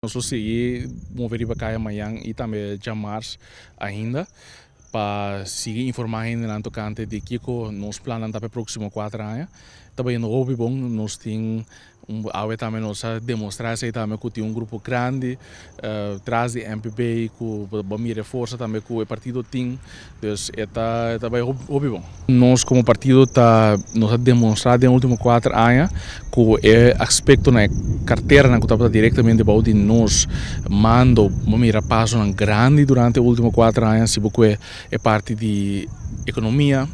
Nos lo sigui move riba kaya mañan i tambe djamars ainda pa sigui informá hendenan tokante di kiko nos plannan ta pa e próksimo kuater aña. Ta bayendo hopi bon, nos tin un awe tambe nos a demostrá esei tambe ku tin un grupo grandi tras di MPB ku bo a mira e forsa tambe ku e partido tin, dus e ta e ta bai hopi bon. Nos komo partido ta nos a demostrá den último kuater aña ku e aspektonan, e karteranan ku tabata direktamente bou di nos mando, bo mira pasonan grandi durante e último kuater aña. Si bo kue e parti di ekonomia,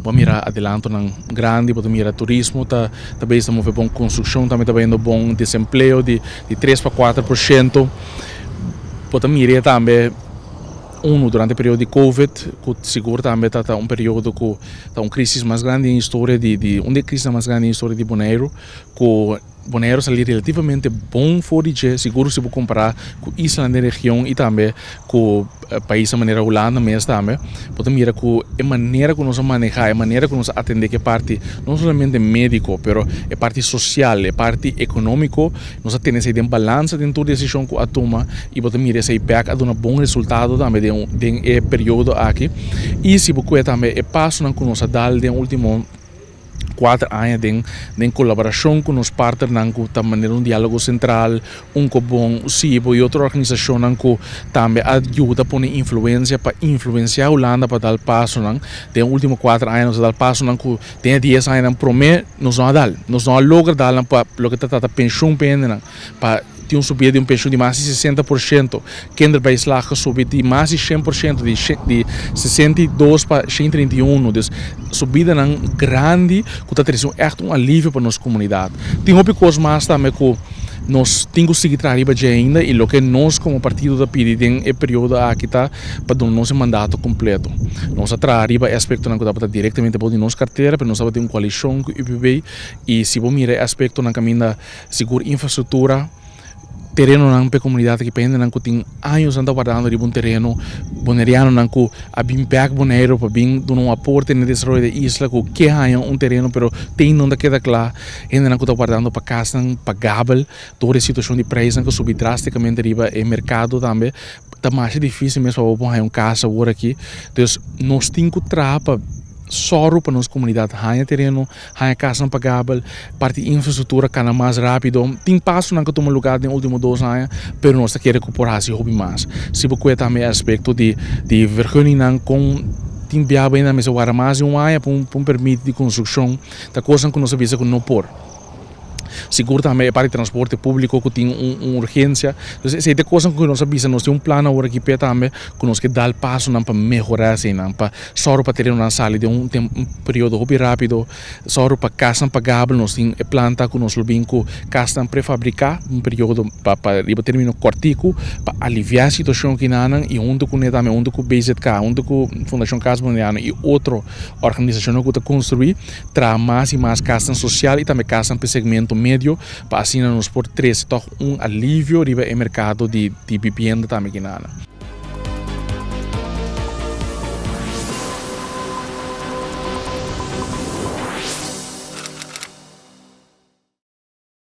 bo a mira adelantonan grandi, bo ta mira turismo ta ta bezig ta move bon, konstrukshon tambe ta bayendo bon, desempleo di tres pa 4%, bo ta mira tambe. Unu, durante e periodo di Covid, ku sigur tambe ta ta un periodo ku ta un krisis mas grandi den historia di di un di e krisisnan mas grandi den historia di Boneiru, ku Boneiru a sali relativamente bon for di dje, sigur si bo kompará ku islanan den region i tambe ku paisnan manera Hulanda mes tambe, bo ta mira ku e manera ku nos a manehá, e manera ku nos a atendé ku e parti no solamente médiko, pero e parti sosial, e parti ekonómiko. Nos a tene esei den balansa den tur desishon ku a tuma i bo ta mira esei bèk a duna bon resultado tambe den den e periodo aki. I si bo kue tambe e pasonan ku nos a dal den ultimo 4 aña den den kolaborashon ku nos partnernan ku ta manera un Diálogo Sentral, Unkobon, Sibo i otro organisashonnan ku tambe a yuda pone influensia pa influensiá Hulanda pa dal pasonan. Den ultimo 4 aña nos a dal pasonan ku den e 10 añanan promé nos no a dal. Nos no a logra dalnan pa loke ta trata penshun pa hendenan, pa tin un subida di un penshun di mas di 60%, kinderbijslag a subi di mas di 100%, di 62 pa 131. Dus subidanan grandi ku ta trese un ègt un alivio pa nos komunidat. Tin hopi kos mas tambe ku nos tin ku sigui traha riba dje ainda i loke nos komo partido ta pidi den e periodo aki ta pa duna nos e mandato kompleto. Nos a traha riba e aspektonan ku tabata direktamente bou di nos kartera, pero nos tabatin un koalishon ku UPB i si bo mira e aspektonan kaminda sigur infrastruktura, terenonan pa e komunidat aki, pa hendenan ku tin añosnan ta wardando riba un tereno, bonerianonan ku a bin bèk Boneiru pa bin duna un aporte na e desaroyo di e isla ku ke haña un tereno pero tin no ta keda kla, hendenan ku ta wardando pa kasnan pagabel dor e situashon di preisnan ku subi drástikamente riba e merkado tambe ta masha difísil mes pa bo por haña un kas awor aki. Dus nos tin ku traha pa sòru pa nos komunidat haña tereno, haña kasnan pagabel, parti infrastruktura kana mas rápido. Tin pasonan ku tuma lugá den último 2 aña, pero nos ta kere ku por hasi hopi mas. Si bo kue tambe e aspekto di vergunningnan kon tin biaha bo hende a mester warda mas di un aña pa un permit di konstrukshon, ta kosnan ku nos a bisa ku no por. Sigur tambe e parti di transporte públiko ku tin un urgensia. Entonces esei ta e kosnan ku nos a bisa, nos tin un plan awor aki p'e tambe ku nos ke dal pasonan pa mehorá eseinan, pa sòru pa terenonan sali den un un periodo hopi rápido, sòru pa kasnan pagabel. Nos tin e plan ta ku nos lo bin ku kasnan prefabriká un periodo pa pa riba término kòrtiku pa aliviá e situashon kinanan i huntu kuné tambe huntu ku BZK, huntu ku Fundashon Kas Boneriano i otro organisashonnan ku ta konstruí. Traha mas i mas kasnan sosial i tambe kasnan pa e segmento medio pa asina nos por trese tòg un alivio riba e merkado di bibienda tambe kinanan.